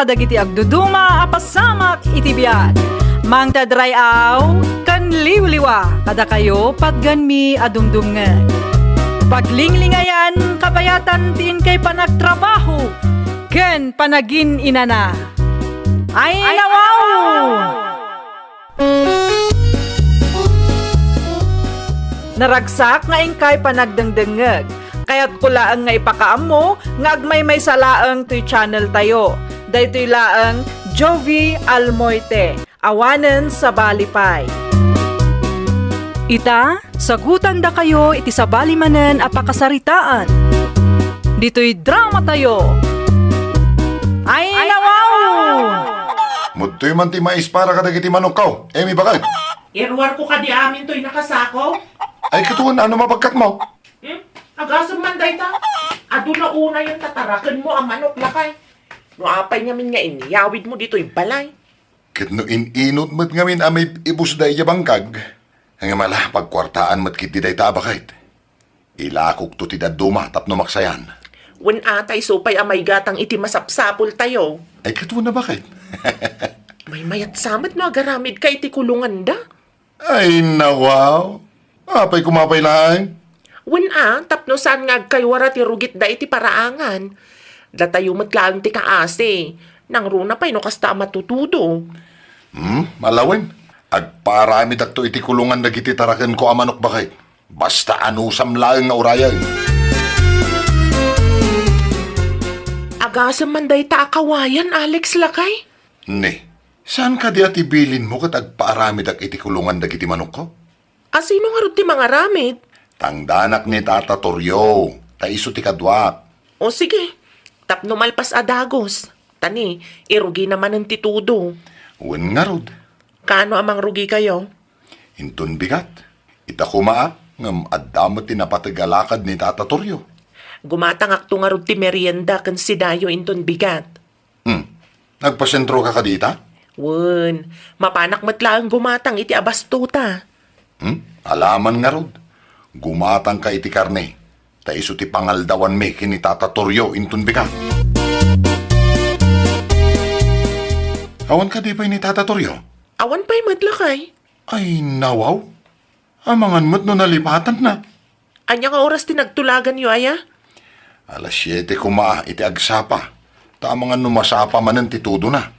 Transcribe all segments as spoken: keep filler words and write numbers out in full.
dagiti agduduma a pasamak iti biag. Mangted ray-aw ken liwliwa kadakayo patgenmi a dumdumngeg. Paglinglingayan, kabayatan ti inkay panagtrabaho ken panagin-inana. Ay, nawaw! Naragsak nga inkay panagdengdengngeg. Kayatko laeng nga ipakaammo nga agmaymaysa laeng toy channel tayo. Daytoy laeng Jovi Almoite, awanen sabali pay. Ita, sagutandakayo iti sabali manen a pakasaritaan. Ditoy drama tayo. Ay, nawaw! Mudtoy man ti mais para kadagiti manokko. Emi, bakay? Iruarko kadi amin toy nakasako. Ay, katawan, ano mapagkatmo? Hmm? Agasem man dayta. Adu la unay a tatarakenmo a manok, lakay. No apay ngamin nga inyawidmo ditoy balay? Ket no in-inut met ngamin a maib-ibusda idiay bangkag, ngem ala, pagkuartaan met ketdi dayta a baket. Ilakokto ti dadduma tapno maksayan. Wen a, ta isu pay a maigatang iti masapsapultayo. Ay, katawan a baket. Maymayatsa met no agaramidka iti kulonganda. Ay, nawaw. Apay koma pay laeng? Wen a, tapno saan nga agkaywara ti rugitda iti paraangan. Datayo met laeng ti kaasi. Nangruna pay no kasta a matutudo. Hmm, ala wen. Agpaaramidakto iti kulongan dagiti tarakenko a manok, baket. Basta anusam laeng nga urayen. Agasem man dayta a kawayan, Alex, lakay? Ne, saan kadi a ti bilinmo ket agpaaramidak iti kulongan dagiti manokko? A, sino ngarud ti mangaramid? Tangdanak ni Tata Torrio, ta isu ti kaduak. O sige, tapno malpas a dagus. Ta ni, irugina manen ti tudo. Wen ngarud. Kaano a mangrugikayo? Inton bigat. Ita koma a, ngem adda met ti napateg a lakad ni Tata Torrio. Gumatangakto ngarud ti merienda ken sidayo inton bigat. Hmm. Nagpasentroka kadi ita? Wen, mapanak met laeng gumatang iti abastota. Hmm? Alaman ngarud, gumatangka iti karne, ta isu ti pangaldawanmi ken ni Tata Torrio inton bigat. Awan kadi pay ni Tata Torrio? Awan pay met, lakay. Ay, nawaw. Amangan met no nalipatanna. Ania nga oras ti nagtulaganyo aya? Alas siete koma iti agsapa. Ta amangan no masapa manen ti tudona.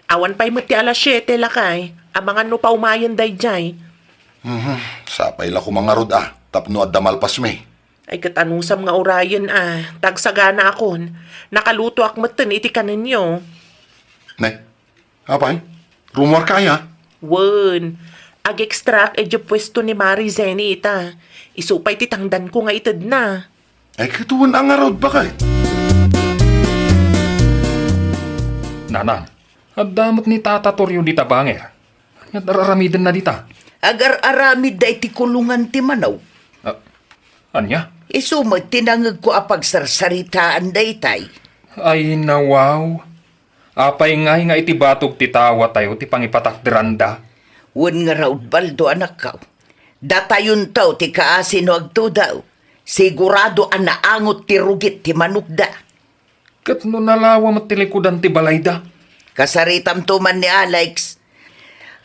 Awan pay met ti alas siete, lakay. Amangan no paumayen daydiay. Mhm, sapay la koma ngarud a, tapno adda malpasmi. Ay, ket anusam nga urayen a, ta agsaganaakon. Nakalutoak metten iti kanenyo. Ne, Apay, rumuarka aya? Wen, ag-extract idiay puesto ni Mari Zeni ita. Isu pay ti tangdanko nga itedna. Ay, katawan a ngarud, baket. Nanang, adda met ni Tata Torrio dita bangir. Ania ti ar-aramidenna dita? Agar-aramidda iti kulongan ti manok. Ah, ania? Isu met ti nangegko a pagsarsaritaan daytay. Ay, nawaw. Apay ngay nga iti batog ti tawatayo ti pangipatakderanda? Wen ngarud, Baldo, anakko. Datayonto ti kaasi no agtudo. Sigurado a naangot ti rugit ti manokda. Ket no nalawa met ti likudan ti balayda? Kasaritamto man ni Alex.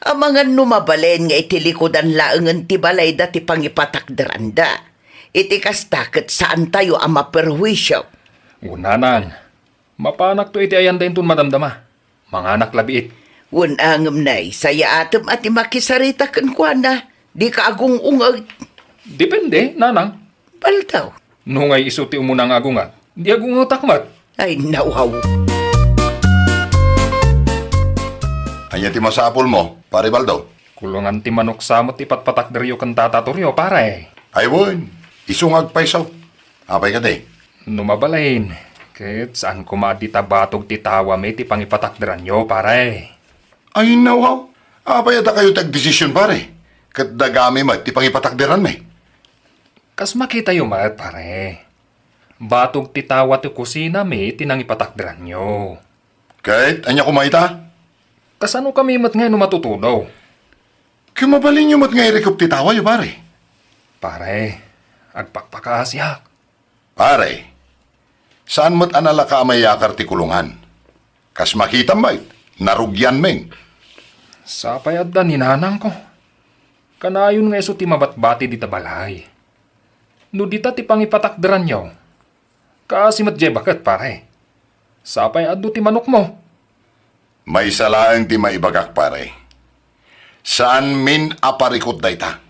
Amangan no mabalin nga iti likudan laengen ti balayda ti pangipatakderanda. Iti kasta ket saantayo a maperhuisio. O nanang, mapanakto iti ayanda inton madamdama. Manganak labiit. Wen a ngem nay, sayaatem a ti makisarita kenkuana. Dika agung-ungeg. Depende, nanang. Baldaw. No ngay isu ti umuna nga agungag, di agungetak met. Ay, nawaw. Ania ti masapulmo, Pare Baldo? Kulongan ti manok sa met ti patpatakderyo ken Tata Torrio, pare. Ay wen, isu nga agpayso. Apay kadi? No mabalin, ket saan koma a dita batog ti tawami ti pangipatakderanyo, pare. Ay, nawaw. Apay a dakayo ti agdesision, pare? Ket dagami met ti pangipatakderanmi. Kas makitayo met, pare. Batog ti tawa ti kusinami ti nangipatakderanyo. Ket ania koma ita? Kasanokami met ngay no matutudo? Ket mabalinyo met nga irikup ti tawayo, pare. Pare, agpakpakaasiak. Pare, saan met a nalaka a mayakar ti kulongan. Kas makitam met, narugianmin. Sapay adda ni nanangko. Kanayon nga isu ti mabatbati dita balay. No dita ti pangipatakderanyo, kaasi met diay baket, pare. Sapay adda ti manokmo. Maysa laeng ti maibagak, pare. Saanmin a parikut dayta.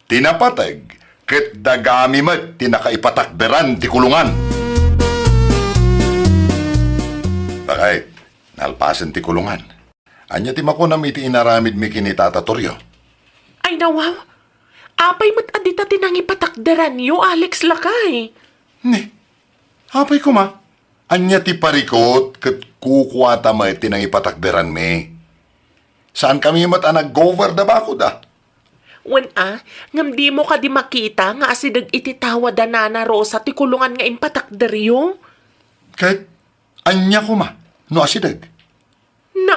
Ti napateg ket dagami met ti nakaipatakderan ti kulungan. Bakit? Nalpasen ti kulungan. Ania ti makunam iti inaramidmi ken ni Tata Torio? Ay, nawaw. Apay met a dita ti nangipatakderanyo, Alex, lakay? Ni, apay koma? Ania ti parikut ket kukuata met ti nangipatakderanmi? Saankami met a nag-over da bakud, a? Wen a, ngem dimo kadi makita nga asideg iti tawa da Nana Rosa ti kulungan nga impatakderyo? Ket ania koma no asideg? Na,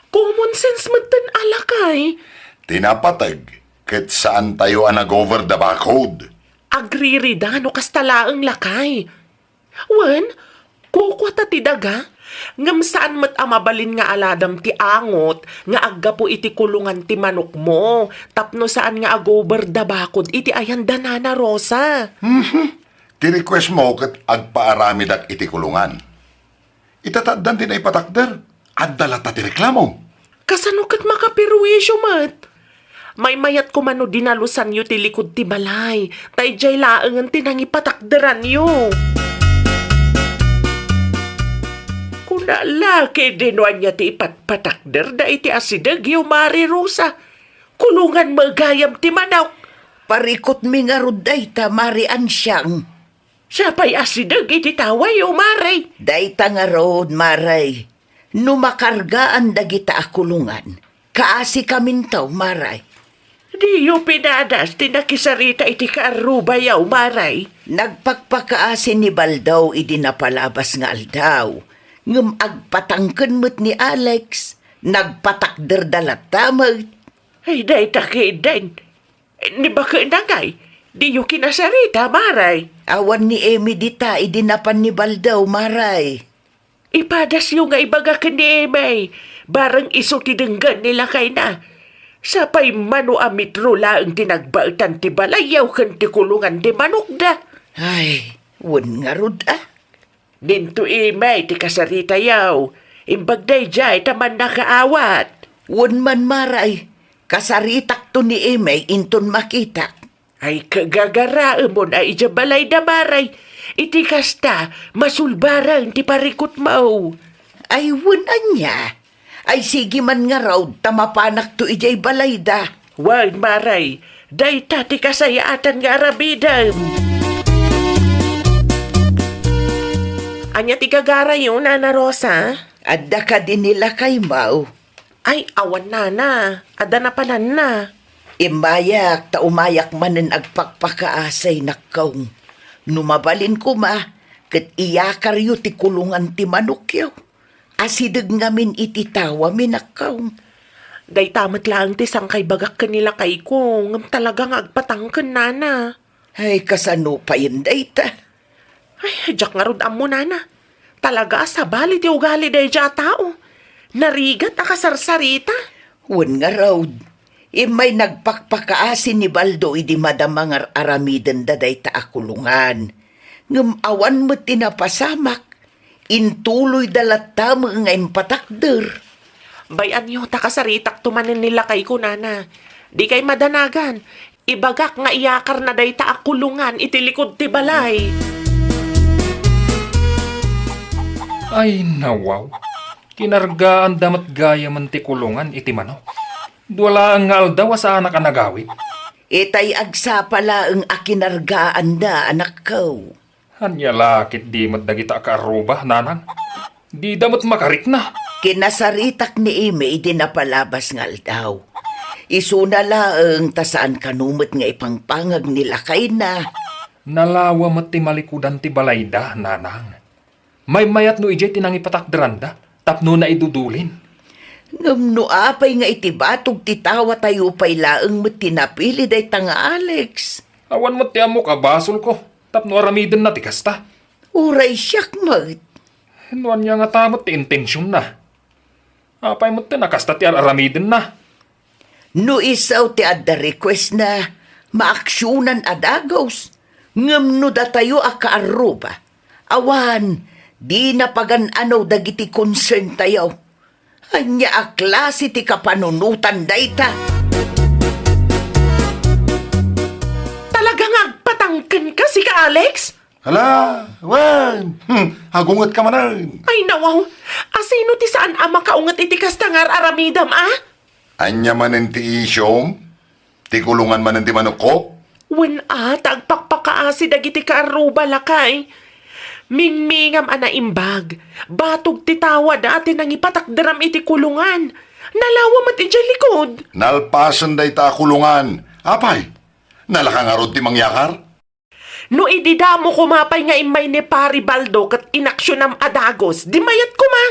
common sense metten a lakay. Ti napateg ket saantayo a nag-over da bakud. Agririda no kasta laeng lakay. Wen, kukuata ti daga. Ngem saan met a mabalin nga aladam ti angot nga aggapu iti kulungan ti manokmo tapno saan nga agober da bakud iti ayan da Nana Rosa. Mhm. Ti request mo ket agpaaramidak iti kulungan. Ita ta addan ti naipatakder, adda latta ti reklamo. Kasano ket makaperwisyo met? Maymayat koma no dinalusanyo ti likud ti balay, ta idiay laengen ti nangipatakderanyo. Kuna la ketdi no ania ti ipatpatakderda iti asidegyo, Mare Rosa. Kulungan met gayam ti manok. Parikutmi ngarud dayta, Mare Ansiang. Siapay asideg iti tawayo, Mare? Dayta ngarud, Mare. No makargaan dagita a kulungan, kaasikaminto, Mare. Diyo pinadas ti nakisarita iti kaarrubayo, Mare? Nagpakpakaasi ni Baldo idi napalabas nga aldaw, ngem agpatangken met ni Alex, nagpatakderda latta met. Ay, dayta ketdin. Ni bakenna ngay, diyo kinasarita, Mare? Awan ni Emi dita idi napan ni Baldo, Mare. Ipadasyo nga ibaga ken ni Emi, bareng isu ti denggen ni lakayna. Sapay mano a metro laeng ti nagbaetan ti balayyo ken ti kulungan ti manokda. Ay, wen ngarud a. Dinto Emi ti kasaritayo. Imbag daydiay ta mannakaawat. Wen man, Mare, kasaritakto ni Emi inton makitak. Ay, kagagaraemon a idiay balayda, Mare. Iti kasta, masulbaren ti parikutmo. Ay, wen ania? Ay, sige man ngarud ta mapanakto idiay balayda. Wen, Mare, dayta ti kasayaatan nga aramidem. Ania ti gagarayo, Nana Rosa? Adda kadi ni lakaymo? Ay, awan, Nana. Adda napananna. Immayak ta umayak manen agpakpakaasi, nakkaw. No mabalin koma, ket iyakaryo ti kulungan ti manokyo. Asideg ngamin iti tawami, nakkaw. Dayta met laeng ti sangkaibagak ken ni lakayko, ngem talaga nga agpatangken, Nana. Ay, kasano payen dayta? Ay, diak ngarud ammo, Nana. Talaga a sabali ti ugali daydiay a tao. Narigat a kasarsarita. Wen ngarud, immay nagpakpakaasi ni Baldo idi madama nga ar-aramidenda dayta a kulungan. Ngem awan met ti napasamak. Intuloyda latta met nga impatakder. Bay-anyo ta kasaritakto manen ni lakayko, Nana. Dikay madanagan. Ibagak nga iyakarna dayta a kulungan iti likud ti balay. Ay, nawaw. Kinargaanda met gayamen ti kulungan iti manok. Dua laeng nga aldaw a saanak a nagawid. Itay agsapa laeng a kinargaanda, anakko. Ania la ketdi met dagita a kaarruba, nanang? Dida met makarikna. Kinasaritak ni Ime idi napalabas nga aldaw. Isuna laeng ta saan kano met nga ipangpangag ni lakayna. Nalawa met ti malikudan ti balayda, nanang. Maymayat no idiay ti nangipatakderanda tapno naidudulin. Ngem no apay nga iti batog ti tawatayo pay laeng met ti napili dayta nga Alex? Awan met ti ammok a basolko tapno aramidenna ti kasta. Uray siak met. No ania ngata met ti intensionna? Apay metten a kasta ti ar-aramidenna? No isu ti adda requestna, maaksionan a dagus. Ngem no datayo a kaarruba, awan, dina pagan-anaw dagiti concerntayo. Ania a klase ti kapanunotan dayta? Talaga nga agpatangken ka, sika, Alex? Hala, wen, hmm, agungetka manen. Ay, nawaw. Asino ti saan a makaunget iti kasta nga ar-aramidam, a? Ania manen ti isyom? Ti kulongan manen ti manokko? Wen a, ta agpakpakaasi dagiti kaarruba, lakay. Mingmingam a naimbag. Batog ti tawada ti nangipatakderam iti kulongan. Nalawa met idiay likod. Nalpasen dayta a kulongan. Apay, nalaka ngarud ti mangyakar? No idi damo koma pay nga immay ni Pari Baldo ket inaksionam a dagus, di mayat koma.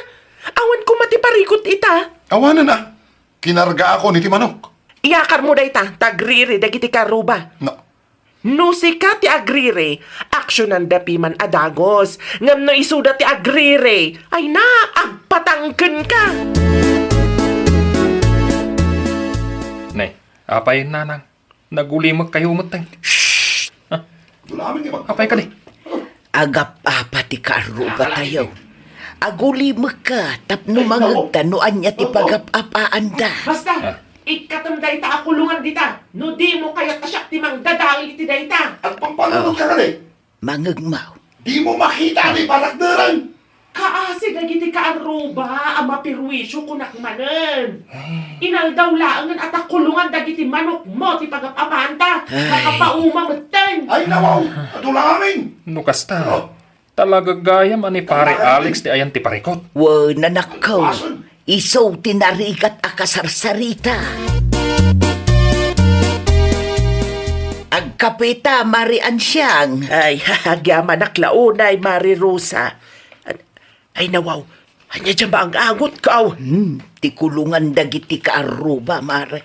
Awan koma ti parikut ita. Awanen a. Kinargaakon iti manok. Iyakarmo dayta, ta agriri dagiti kaarruba. No. No sika ti agriri, aksionanda piman a dagus. Ngem no isuda ti agriri, ay na, agpatangken ka. Ne, apay, nanang? Nagulimekkayo metten. Shh! Ah. Apay kadi? Agap-apa ti kaarrubatayo. Agulimekka tapno mangegta no ania ti pagap-apaanda. Basta, ah, ikkatem dayta a kulongan dita. No dimo kayat a siak ti mangdadael iti dayta. Agpampanunotka kadi? Mangegmo. Dimo makita ti patakderan. Kaasi dagiti kaarruba a maperwisio kunak manen. Ay. Inaldaw laengen a ta kulongan dagiti manokmo ti pagap-apaanta. Ay. Makapauma metten. Ay, nawaw! Adu laeng! No kasta, oh, talaga gayam a ni Pare Alex ti ayan ti parikut. Wen, anakko. Isu ti narigat a kasarsarita. Agkapita, Mari Ansiang. Ay, agyamanak la unay, Mari Rosa. Ay, nawaw, ania diay maang-angot, kaw? Hmm, ti kulongan dagiti kaarruba, Mare.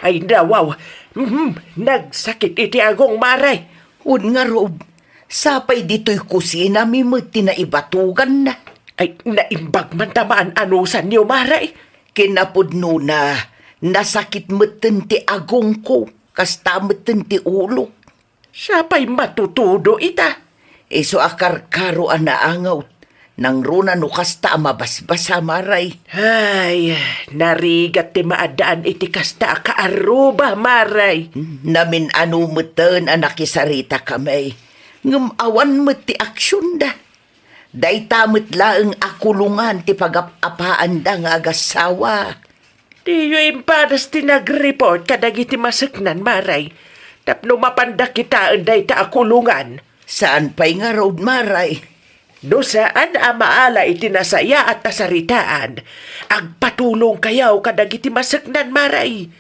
Ay, nawaw, mhm, nagsakit iti agong, Mare. Wen ngarud, sapay ditoy kusinami met ti naibatuganna. Ay, naimbag man ta maan-anusanyo, Mare. Kinapudnona, nasakit metten ti agongko, kasta metten ti ulo. Sapay matutudo ita. Isu a karkaro a naangot. Nangruna no kasta a mabasbasa, Maray. Ay, narigat ti maaddaan iti kasta a kaarruba, Maray. Namin-ano metten a nakisaritakami. Ngem awan met ti aksionda. Dayta met laeng a kulongan ti pagap-apaanda nga agassawa. Diyo impadas ti nag-report kadagiti maseknan, Maray, tapno mapanda kitaen dayta a kulongan? Saan pay ngarud, Maray. No saan a maala iti nasayaat a saritaan, agpatulongkayo kadagiti maseknan, Maray.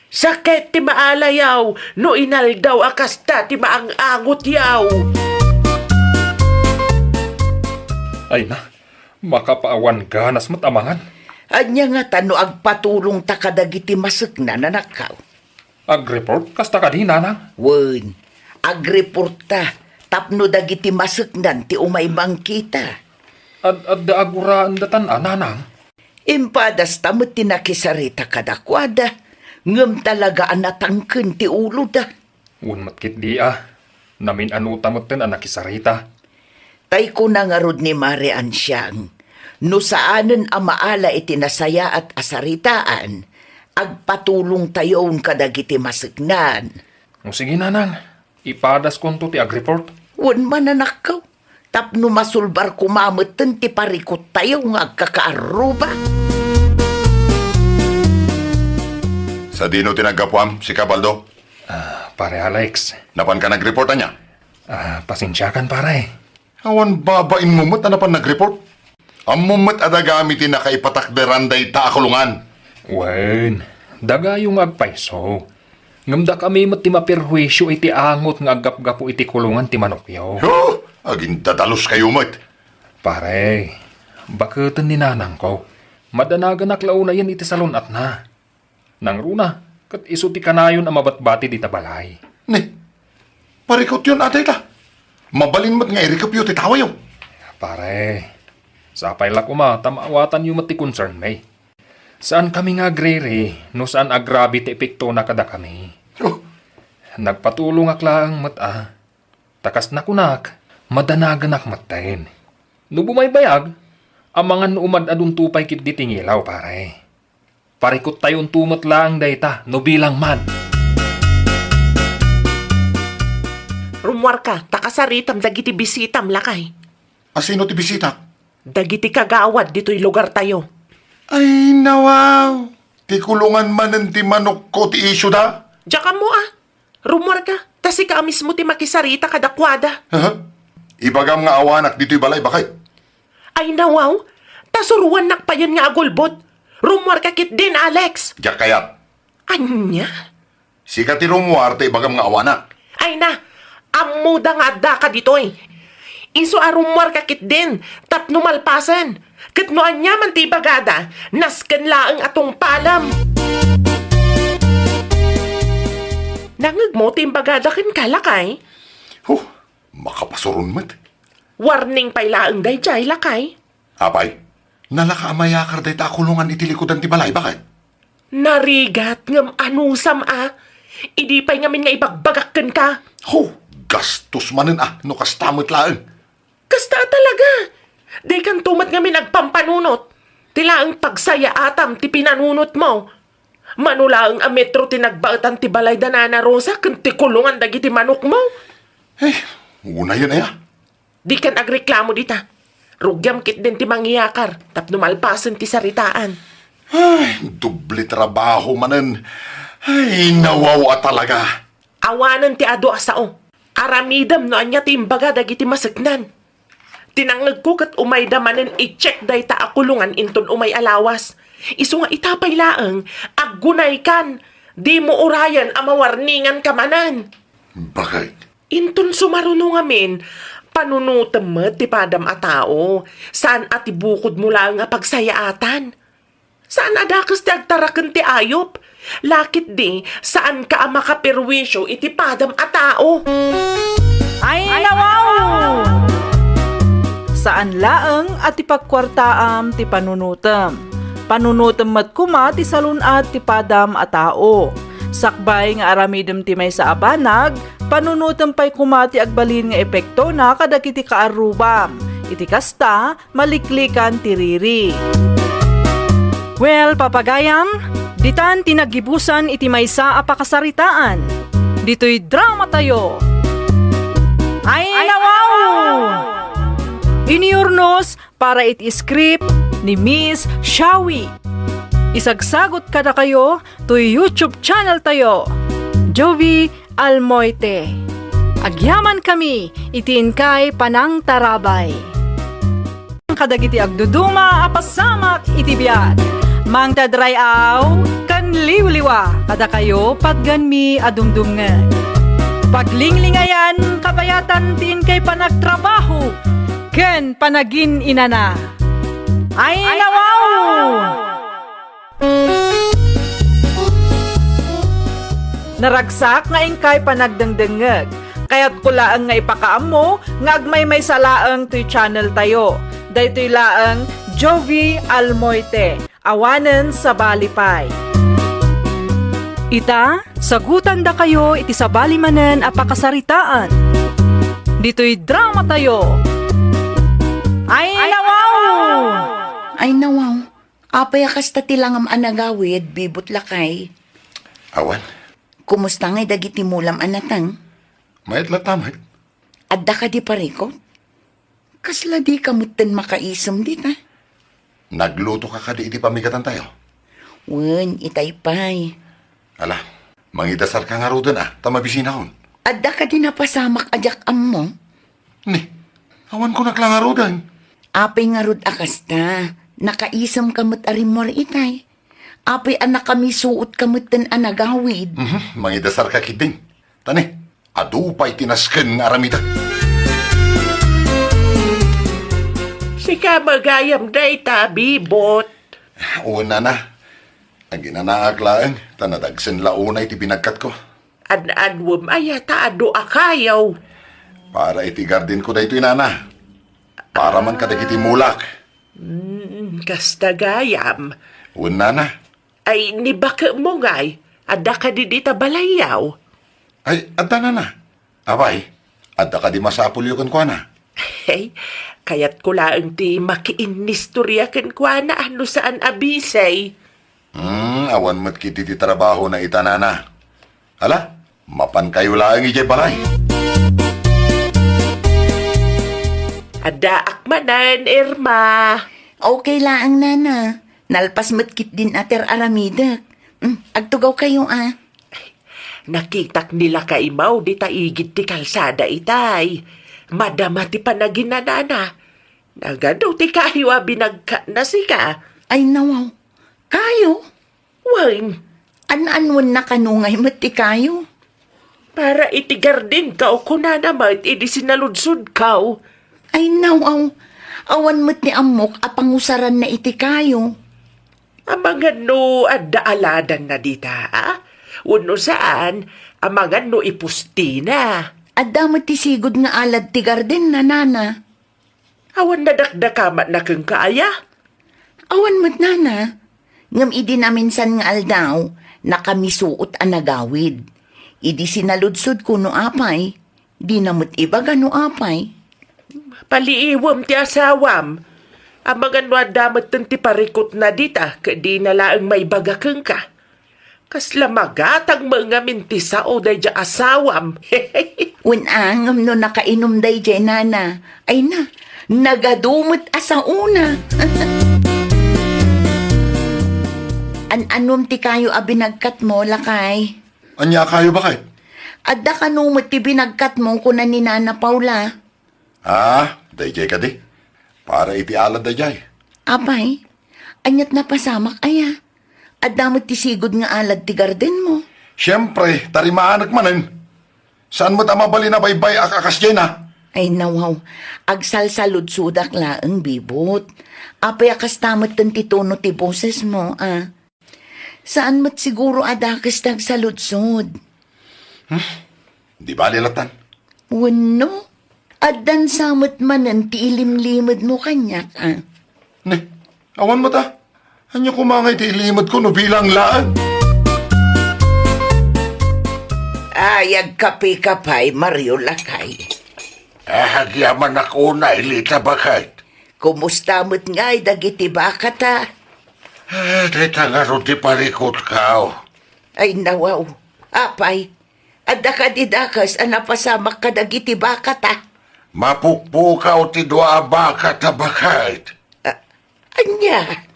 Sakit ti maalayo no inaldaw a kasta ti maang-angotyo. Ay na, makapaawan ganas met a mangan. Ania ngata no agpatulongta kadagiti maseknan, anakko? Agreport kasta kadi, nanang? Wen, agreportta tapno dagiti maseknan ti umay mangkita. Ad-, adda aguraendatan a, nanang? Impadasta met ti nakisarita kadakuada, ngem talaga a natangken ti uloda. Wen met ketdi a, namin-anota metten a nakisarita. Tay kuna ngarud ni Mari Ansiang, no saanen a maala iti nasayaat a saritaan, agpatulongtayon kadagiti maseknan. O sige, nanang, ipadaskonto ti agreport. Wen man, anakko, tapno masulbar koma metten ti parikuttayo nga agkakaarruba. Sadino ti naggapuam, sika, Baldo? Ah, Pare Alex. Napanka nagreport ania? Ah, pasensiakan, pare. Awan babainmo met a napan nagreport? Ammom met a dagami ti nakaipatakderan dayta a kulongan. Wen, dagayo nga agpayso. Ngem dakami met ti maperhuisio iti angot nga aggapgapu iti kulongan ti manokyo. Huh! Agindadaluskayo met. Pare, baketen ni nanangko. Madanaganak la unayen iti salun-atna. Nangruna, ket isu ti kanayon a mabatbati dita balay. Ne, parikutyon a dayta. Mabalin met nga irikepyo ti tawayo. Pare, Sapay la koma ta maawatanyo met ti concernmi. Saankami nga agriri no saan agrabi ti epektona kadakami. Oh. Nagpatulongak laeng met a. Ta kas nakunak, madanaganak metten. No bumaybayag, amangan no umad-adunto pay ketdi ti ngilaw, pare. Parikuttayonto met laeng dayta no bilang man. Rummuarka, ta kasaritam dagiti bisitam, lakay. A sino ti bisitak? Dagiti kagawad ditoy lugartayo. Ay, nawaw! Ti kulongan manen ti manokko ti isyuda? Diak ammo a. Rummuarka, ta sika a mismo ti makisarita kadakuada. Aha. Ibagam nga awanak ditoy balay, baket. Ay, nawaw! Ta suroannak payen nga agulbod. Rummuarka ketdin, Alex! Diak kayat. Ania? Sika ti rummuar ta ibagam nga awanak. Ay na, ammoda nga addaka ditoy. Isu a rummuarka ketdin, tapno malpasen. Ket no aniaman ti ibagada, nasken laeng a tungpalem. Nangngegmo ti imbagada kenka, lakay? Huh, makapasuron met. Warning pay laeng daydiay, lakay. Apay, nalaka a mayakar dayta a kulongan iti likudan ti balay, baket? Narigat ngem anusam a. Idi pay ngamin nga ibagbagak kenka. Ho, gastos manen a no kasta met laeng. Kasta a talaga. Dikanto met ngamin agpampanunot. Ti laeng pagsayaatam ti pinanunotmo. Mano laeng a metro ti nagbaetan ti balay da Nana Rosa ken ti kulongan dagiti manokmo. Eh, unayen aya. Dikan agreklamo dita. Rugiam ketdin ti mangiyakar tapno malpasen ti saritaan. Ay, doble trabaho manen. Ay, nawaw a talaga. Awanen ti adu a sao. Aramidem no ania ti imbaga dagiti maseknan. Ti nangngegko ket umayda manen i-check dayta a kulongan inton umay a lawas. Isu nga ita pay laeng, aggunaykan. Dimo urayen a mawarninganka manen. Baket. Inton sumaruno ngamin, panunotem met ti padam a tao. Saan a ti bukodmo laeng a pagsayaatan. Saan a dakes ti agtaraken ti ayup. Laketdi, saanka a makaperwisyo iti padam a tao. Ay, nawaw! Saan laeng a ti pagkuartaam ti panunotem. Panunotem met koma ti salun-at ti padam a tao. Sakbay nga aramidem ti maysa a banag, panunotem pay koma ti agbalin nga epektona kadagiti kaarrubam. Iti kasta, maliklikan ti riri. Well, papagayam, ditan ti naggibusan iti maysa a pakasaritaan. Ditoy drama tayo. Ay, nawaw! Iniyurnos para iti script ni Miss Shawi. Isagsagot kadakayo toy YouTube channel tayo, Jovi Almoite. Agyamankami iti inkay panangtarabay. Kadagiti agduduma a pasamak iti biag, mangted ray-aw ken liwliwa kadakayo patgenmi a dumdumngeg. Paglinglingayan kabayatan ti inkay panagtrabaho ken panagin-inana. Ay, nawaw! Naragsak nga inkay panagdengdengngeg. Kayatko laeng nga ipakaammo nga agmaymaysa laeng toy channel tayo. Daytoy laeng Jovi Almoite, awanen sabali pay. Ita, sagutandakayo iti sabali manen a pakasaritaan. Ditoy drama tayo. Ay, nawaw! Ay, nawaw. Apay a kasta ti langam a nagawid, Bibot, lakay? Awan. Kumusta ngay dagiti mulam a nateng? Mayat latta met. Adda kadi parikot? Kasla dika metten makaisem dita? Naglutoka kadi iti pamigatantayo? Wen, itay pay. Ala, mangidasarka ngaruden a, ta mabisinakon. Adda kadi napasamak a diak ammo? Ni, awan kunak la ngaruden. Apay ngarud a kasta, nakaisemka met a rimmuar itay. Apay a nakamisuotka metten a nagawid. Mhm, mangidasarka ketdin. Ta ni, adu pay ti nasken nga aramidek. Sika met gayam dayta, Bibot. Wen, nana. Aginanaak laeng, ta nadagsen la unay ti binagkatko. Ad-adwem aya ta adu a kayo? Para iti gardenko daytoy, nana. Para man kadagiti mulak. Hmm, kasta gayam. Wen, nana. Ay, ni baketmo ngay, adda kadi dita balayyaw? Ay, adda, nana. Apay, adda kadi masapulyo kenkuana? Hey, kayatko laeng ti makiinnistoria kenkuana no saan a bisi. Hmm, awan met ketdi ti trabahona ita, nana. Ala, mapankayo laeng idiay balay. Addaak manen, Irma. Okay laeng, nana. Nalpas met ketdin a ti ar-aramidek. Hmm, agtugawkayo a. Nakitak ni lakaymo dita igid ti kalsada itay. Madama ti panaginanana. Nagadu ti kayo a binagkatna sika. Ay, nawaw. Kayo? Wen. An-anuen na kano ngay met ti kayo? Para iti gardenko, kunana met idi sinaludsodko. Ay, nawaw. Awan met ni ammok a pangusaranna iti kayo. Amangan no adda aladanna dita, a? Wenno saan, amangan no ipustina. Adda met ti sigud nga alad ti gardenna, nana. Awan nadakdakamatna kenka aya? Awan met, nana. Ngem idi naminsan nga aldaw, nakamisuot a nagawid. Idi sinaludsodko no apay, dina met ibaga no apay. Paliiwem ti asawam. Amangan no adda metten ti parikutna dita, ket dina laeng maibaga kenka. Kasla magatang met ngamin ti sao daydiay asawam. Wen a, ngem no nakainum daydiay, nana, ay na, nagadu met a saona. An-anuem ti kayo a binagkatmo, lakay? Ania a kayo, baket? Adda kano met ti binagkatmo, kuna ni Nana Paula. Ah, daydiay kadi. Para iti alad daydiay. Apay, aniat napasamak aya? Adda met ti sigud nga alad ti gardenmo. Siempre, tarimaanek manen. Saan met a mabalin a baybay-ak a kasdiay na? Ay, nawaw. Agsalsaludsodak laeng, Bibot. Apay a kasta metten ti tono ti bosesmo, a? Saan met siguro a dakes ti agsaludsod. Hmm? Di bali latan. Wenno, addan sa met manen ti ilimlimedmo kaniak, a? Ne, awan met a. Ania koma ngay ti ilimedko no bilang laeng? Ay, agkapika pay, Mario, lakay. Ah, agyamanak unay, Lita, baket. Kumusta met ngay dagiti bakata? Ah, dayta ngarud ti parikutko. Ay, nawaw. Apay, adda kadi dakes a napasamak kadagiti bakata? Mapukpukaw ti dua a bakata, baket. A-, ania?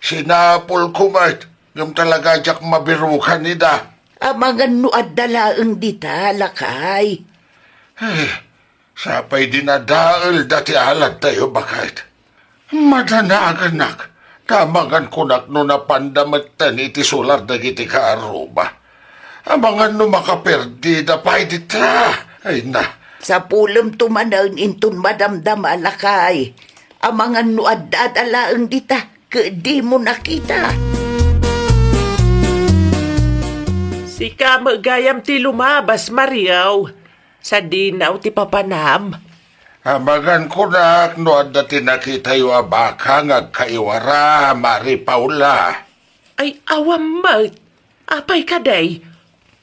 Sinapulko met, ngem talaga diak mabirukan ida. Amangan no adda laeng dita, lakay. Eh, Sapay dinadaelda ti aladtayo, baket. Madanaganak, ta amangan kunak no napanda metten iti sular dagiti kaaruba. Amangan no makaperdida pay dita. Ay na. Sapulemto manen inton madamdama, lakay. Amangan no adda laeng dita, ket dimo nakita. Sika met gayam ti lumabas, Mario. Sadinaw ti papanam. Amangan kunak no adda ti nakitayo a baka nga agkaiwara, Mari Paula. Ay, awan met. Apay kadi?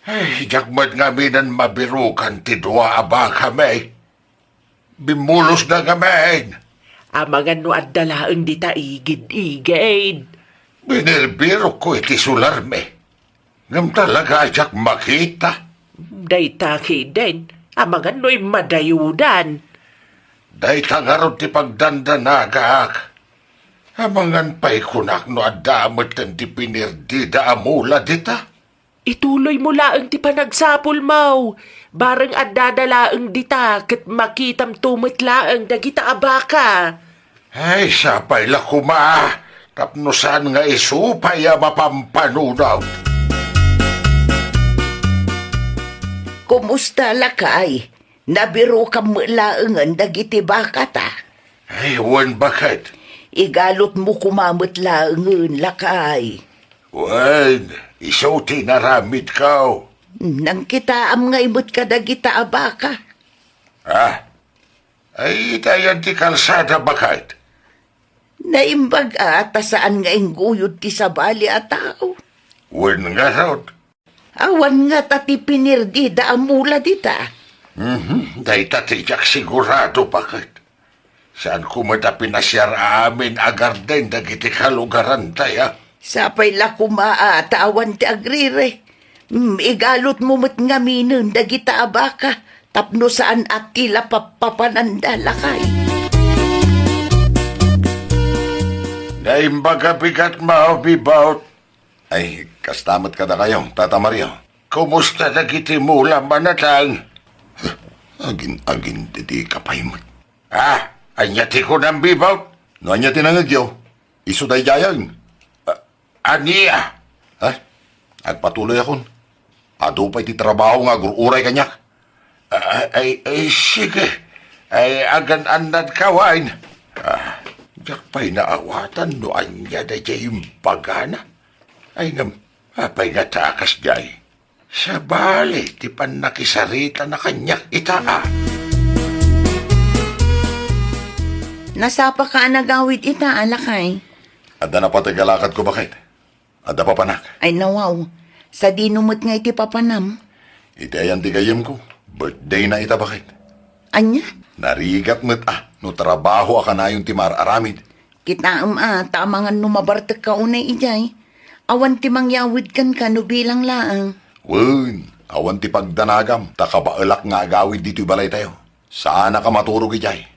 Ay, diak met ngaminen mabirukan ti dua a bakami. Bimmulosda ngamin. Amangan no adda laeng dita igid-igid. Binirbirokko iti sularmi. Ngem talaga a diak makita. Dayta ketdin, amangan no immadayudan. Dayta ngarud ti pagdandanagak. Amangan pay kunak no adda metten ti pinirdida a mula dita. Ituloymo laeng ti panagsapulmo. Bareng addada laeng dita ket makitamto met laeng dagita a baka. Ay, sapay la koma, tapno saan nga isu pay a mapampanunot. Kumusta, lakay? Nabirokam met laengen dagiti bakata? Ay, wen, baket. Igalotmo koma met laengen, lakay. Wen, isu ti inaramidko. Nangkitaam ngay met kadagita a baka? Ah, ay, ita yan ti kalsada, baket. Naimbag a ta saan nga ingguyod ti sabali a tao. Wen ngarud. Awan ngata ti pinirdida a mula dita. Mhm, dayta ti diak sigurado, baket. Saanko met a pinasiar amin a garden dagiti kalugarantay, a? Sapay la koma a ta awan ti agriri. Mm, igalutmo met ngaminen dagita a baka tapno saan a ti la pappapananda, lakay. Naimbag a bigat, Mao Bibaut. Ay, kasta met kadakayo, Tata Mario. Kumusta dagiti mula, manatang? Agin-agin ti di kapaymet. Ah, ania ti kunam, Bibaut? No ania ti nangegyo, isu daydiayen. Ah, ania? Ha? Agpatuloyakon. Adu pay ti trabaho nga agur-uray kaniak. Ah, ay, ay, sige. Ay, agan-annadka, wen. Ah, diak pay naawatan no ania daydiay imbagana. Ay, ngem, apay ngata a kasdiay? Sabali ti pannakisaritana kaniak ita, a. Nasapaka a nagawid ita, a, lakay? Adda napateg a lakadko, baket. Adda papanak. Ay, nawaw. Sadino met nga iti papanam? Iti ayan ti gayyemko, birthday na ita, baket. Ania? Narigat met a no trabaho a kanayon ti maar-aramid. Kitaem a, ta amangan no mabartekka unay idiay. Awan ti mangyawid kenka no bilang laeng. Wen, awan ti pagdanagam, ta kabaelak nga agawid ditoy balaytayo. Saanaka maturog idiay.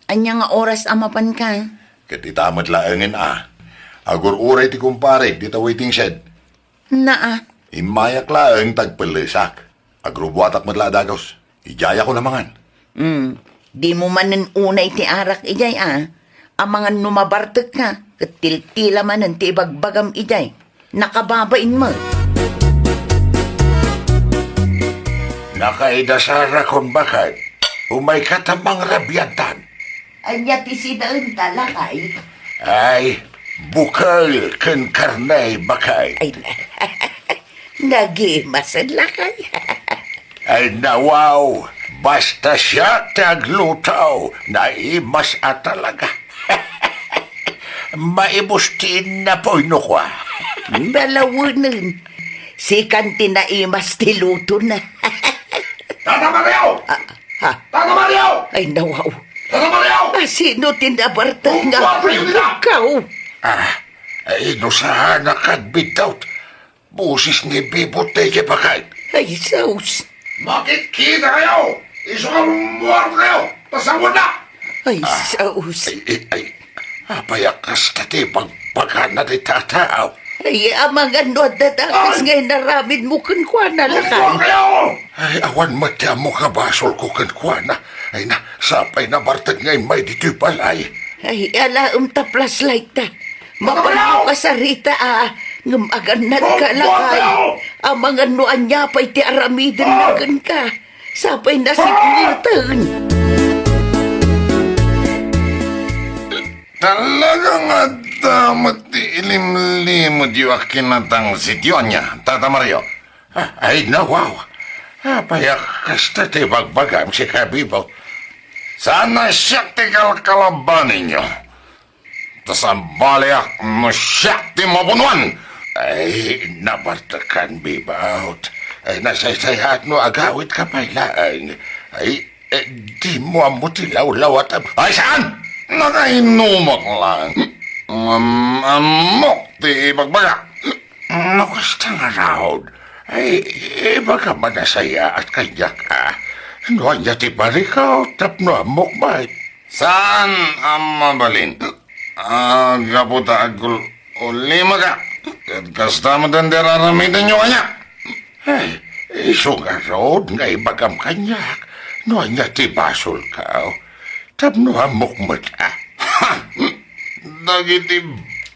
Ania nga oras a mapanka? Ket ita met laengen a. Agur-uray ti kumpare dita waiting shed. Naa. Immayak laeng ta agpellesak. Agrubuatak met la a dagus. Idiayakon a mangan. Hmm. Dimo manen unay ti arak idiay a. Amangan no mabartekka, ket tiltila manen ti ibagbagam idiay. Nakababain met. Nakaidasara kon baket. Umayka ta mangrabiadtan. Ania ti sidaenta, lakay? Ay, bukel ken karne, baket. Ay, nagimasen, lakay. Ay, nawaw, basta siak ti agluto, naimas a talaga. Maibus ti innapoy no kua. Balawenen. Sikan ti naimas ti lutona. Tata Mario! Ah, ha? Tata Mario! Ay, nawaw. Tata Mario! Ah, sino ti nabartek nga Umpuan kayo nila! Agpulkaw? Ah, ay, no saan a kadbidawt. Boses ni Bibot daydiay baket. Ay, sus. Makitkita kayo! Isu nga rummuar kayo! Pasawan na! Ay, ah, sus. Ay, ay, ay. Apay a kasta ti bagbagana ti tataaw? Ay, amangan no adda dakes nga inaramidmo kenkuana, lakay. Ay, awan met ti ammok a basolko kenkuana. Ay na, sapay nabartek nga immay ditoy balay. Ay, alaem ta flashlight ta. Mapanmo kasarita a, ngem agannadka, lakay. Amangan no ania pay ti aramidenna kenka. Sapay nasikngeten. Talaga nga adda met ti ilimlimedyo a kinatangsityo ania, Tata Mario. Ah, ay, nawaw. Apay a kasta ti bagbagam, sika, Bibo? Saan a siak ti kalkalabaninyo? Ta sabaliak no siak ti mapunuan. Ay, nabartekan, Bibo. Ay, nasaysayaat no agawidka pay laeng. Ay, Eh, dimo ammo ti lawlawat. Ay, saan? Nakainumak lang. Am-, ammok ti ibagbaga. No kasta ngarud, ay, ibagam a nasayaat kaniak a. No ania ti barikaw tapno ammok met. Saan a mabalin? Ah, gapu ta agul-, Ulimaka, ket kasta met ti araramidenyo kaniak. Ay, isu ngarud nga ibagam kaniak no ania ti basolkaw. Tapno ammok met a. Dagiti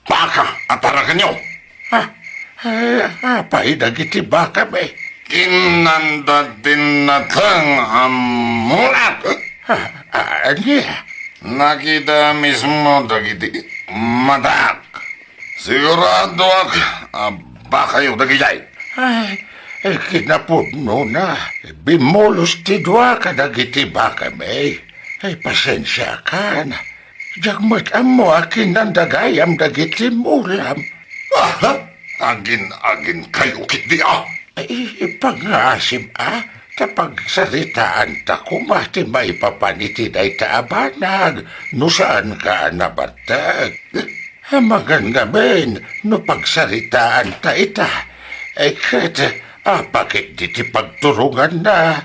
baka a parakenyo. Ha? Ay, apay dagiti baka, be? Kinanda ti nateng a mulat. Ah, ah, ania? Nakita mismo dagiti matak. Siguradoak a bakayo dagidiay. Ay, eh, kinapudnona, bimmulos ti dua kadagiti bakami. Ay, pasensiakan. Diak met ammo a kinandagayam dagiti mulam. Aha! Agin-agin kayo ketdi a? Ay, ipangngaasim a, ta pagsaritaanta koma ti maipapan iti dayta a banag no saanka a nabartek. Amangan ngamin no pagsaritaanta ita, eh, ket apay ketdi ti pagturonganna,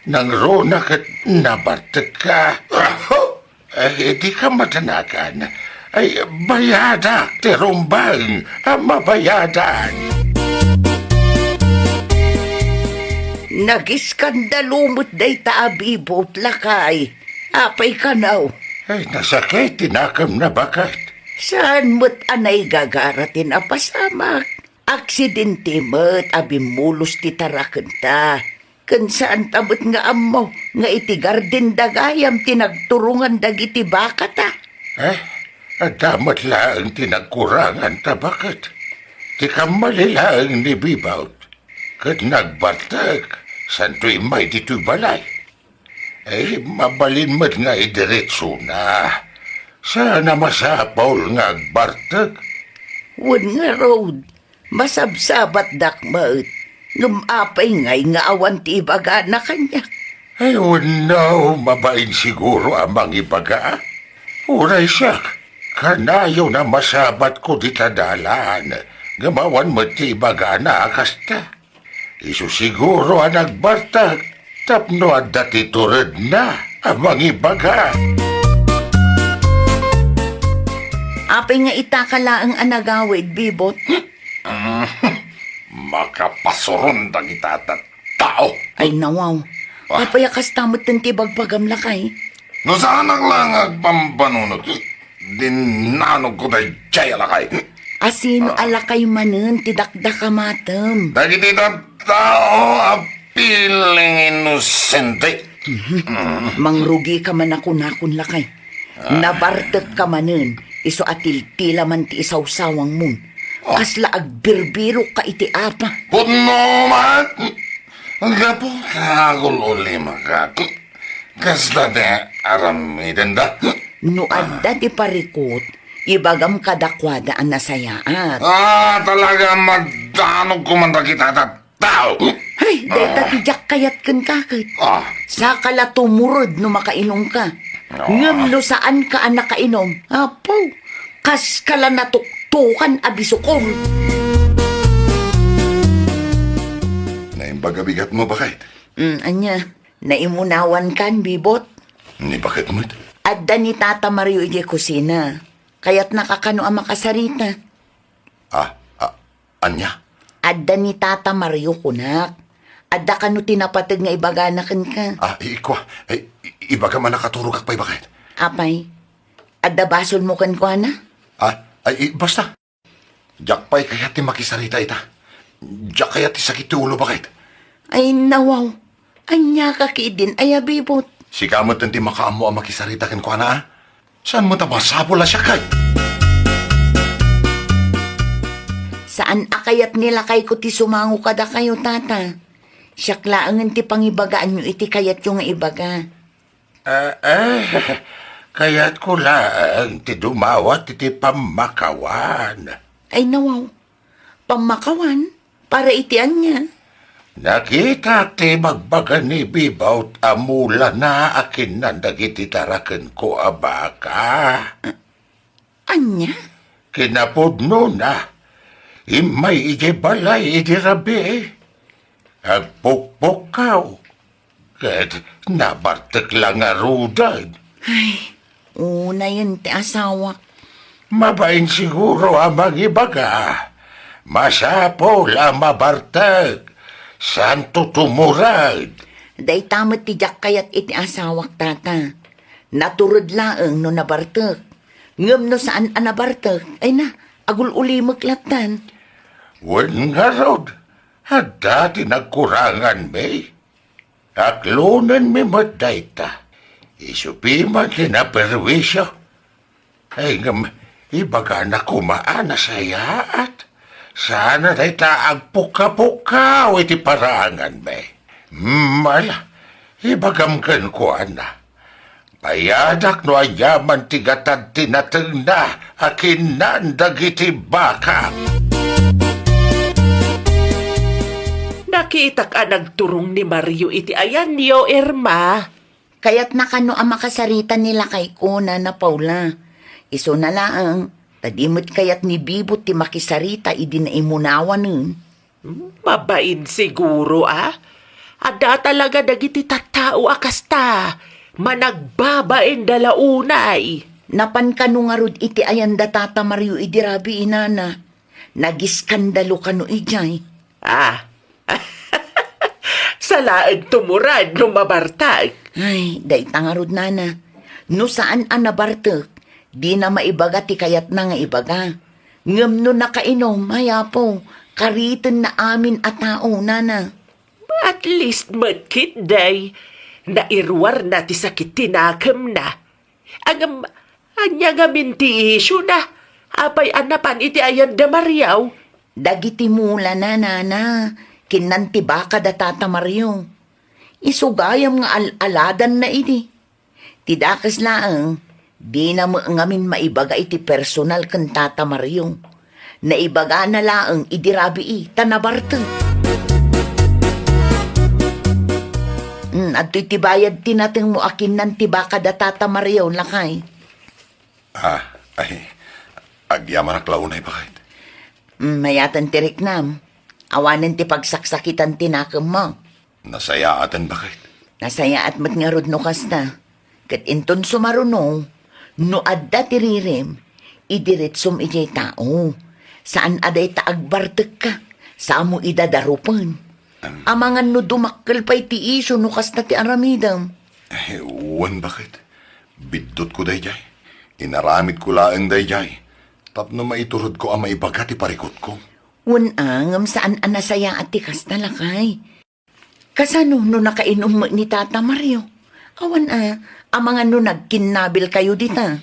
nangruna ket nabartekka. Aha! Eh, dika madanagan. Ay, bayadak ti rumbeng a mabayadan. Nagiskandalu met dayta a Bibot, lakay. Apay kano? Ay, nasakit ti nakemna, baket. Saan met a naigagara ti napasamak? Aksidente met a bimmulos ti tarakenta. Ken saanta met nga ammo nga iti garden da gayam ti nagturongan dagiti bakata. Eh, adda met laeng ti nagkuranganta, baket. Ti kammali laeng ni Bibot. Ket nagbartek, santo immay ditoy balay. Eh, mabalin met nga idiretsona. Saan a masapul nga agbartek? Wen ngarud, masabsabatdak met. Ngem apay ngay nga awan ti ibagana kaniak? Ay, wenno, mabain siguro a mangibaga. Uray siak, kanayon a masabatko dita dalan, ngem awan met ti ibagana a kasta. Isu siguro a nagbartek tapno adda ti turedna a mangibaga. Apay nga itaka laeng a nagawid, Bibot? Makapasuron dagita a tattao. Ay, nawaw. Ah. Apay a kasta metten ti bagbagam, lakay? No saanak laeng nga agpambanunot, dinnanogko daydiay a lakay. A sino a lakay manen ti dakdakamatem? Dagiti tattao a feeling inosente. Mhm. Mangrugika man a kunakon, lakay. Ah. Nabartekka manen, isu a tiltila man ti isawsawangmon. Ah. Kasla agbirbirokka iti apa? Pudno man! Gapu ta agul-ulimaka. Kasta ti aramidenda. No adda ti parikut, ibagam kadakuada a nasayaat. Ah, talaga, magdanogko man dagita a tattao. Ay, dayta ti diak kayat kenka ket. Ah. Saka la tumured no makainumka. Ah. Ngem no saanka a nakainom, apo, kaska la natuktokan a bisukol. Naimbag a bigatmo, baket? Mm, ania? Naimunawankan, Bibot? Ni baket met? Adda ni Tata Mario idiay kusina. Kayatnaka kano a makasarita? Ah, ah, ania? Adda ni Tata Mario, kunak. Adda kano ti napateg nga ibagana kenka? Ah, i-, ikua. Ay, i-, ibagam a nakaturogak pay, baket. Apay? Adda basolmo kenkuana? Ah, ay, i-, basta. Diak pay kayat ti makisarita ita. Diak kayat ti sakit ti ulo, baket. Ay, nawaw. Ania ka ketdin, aya, Bibot? Sika met ti makaammo a makisarita kenkuana, a? Saan met a masapul a siak, kay? Saan a kayat ni lakayko ti sumango kadakayo, Tata. Siak laengen ti pangibagaanyo iti kayatyo nga ibaga. Eh, eh, kayatko laeng ti dumawat iti pammakawan. Ay, nawaw. Pammakawan? Para iti ania? Nakitak ti bagbaga ni Bibot a mulana a kinnan dagiti tarakenko a baka. Ania? Kinapudnona, immay idiay balay idi rabii. Agpukpukkaw. Ket nabartek la ngaruden. Ay, unayen ti asawak. Mabain siguro a mangibaga. Masapul a mabartek. Santo tumured. Dayta met ti diak kayat iti asawak, Tata. Natured laeng no nabartek. Ngem no saan a nabartek, ay na, agul-ulimek lattan. Wen ngarud, adda ti nagkuranganmi. Aklonenmi met dayta. Isu piman ti naperwisio. Ay, ngem, ibagana koma a nasayaat. Saan a dayta agpukapukkaw iti paraanganmi. Hmm, ala, ibagam kenkuana. Payadak no aniaman ti gatad ti natengna a kinnan dagiti baka. Nakitak a nagturong ni Mario iti ayanyo, Irma. Kayatna kano a makasarita ni lakayko, Nana Paula. Isuna laeng, ta di met kayat ni Bibo ti makisarita idi naimunawanen. Mabain siguro, a? Adda talaga dagiti tattao a kasta. Managbabain da la unay. Napan kano ngarud iti ayanda Tata Mario idi rabii, Nana? Nagiskandalo kano idiay? Ah. Salaeng tumurad no mabartek. Ay, dayta ngarud, Nana. No saan a nabartek, dina maibaga ti kayatna nga ibaga. Ngem no nakainom, ay apo, karitenna amin a tao, Nana. At least met ketdi, nairuarna ti sakit ti nakemna. Ngem, ania ngamin ti isyuna? Apay a napan iti ayanda Mario? Dagiti mulana, Nana, kinnan ti baka da Tata Mario. Isu gayam nga al-aladanna idi. Ti dakes laeng, dina met ngamin maibaga iti personal ken Tata Mario. Naibagana laeng idi rabii ta nabartek. Hmm, adtoy ti bayad ti natengmo a kinnan ti baka da Tata Mario, lakay. Ah, ay, agyamanak la unay, baket. Hmm, mayaten ti riknam. Awanen ti pagsaksakitan ti nakemmo. Nasayaaten, baket. Nasayaat met ngarud no kasta. Ket inton sumaruno, no adda ti ririm, idiretsom idiay tao. Saan a dayta agbartekka, samo ida darupen. Am- Amangan no dumakkel pay ti isyu no kasta ti aramidem. Eh, wen, baket. Biddutko daydiay. Inaramidko laeng daydiay. Tapno maiturodko a maibaga ti parikutko. Wen a, ngem saan a nasayaat ti kasta, lakay. Kasano no nakainom met ni Tata Mario? Awan a, amangan no nagkinnabilkayo dita.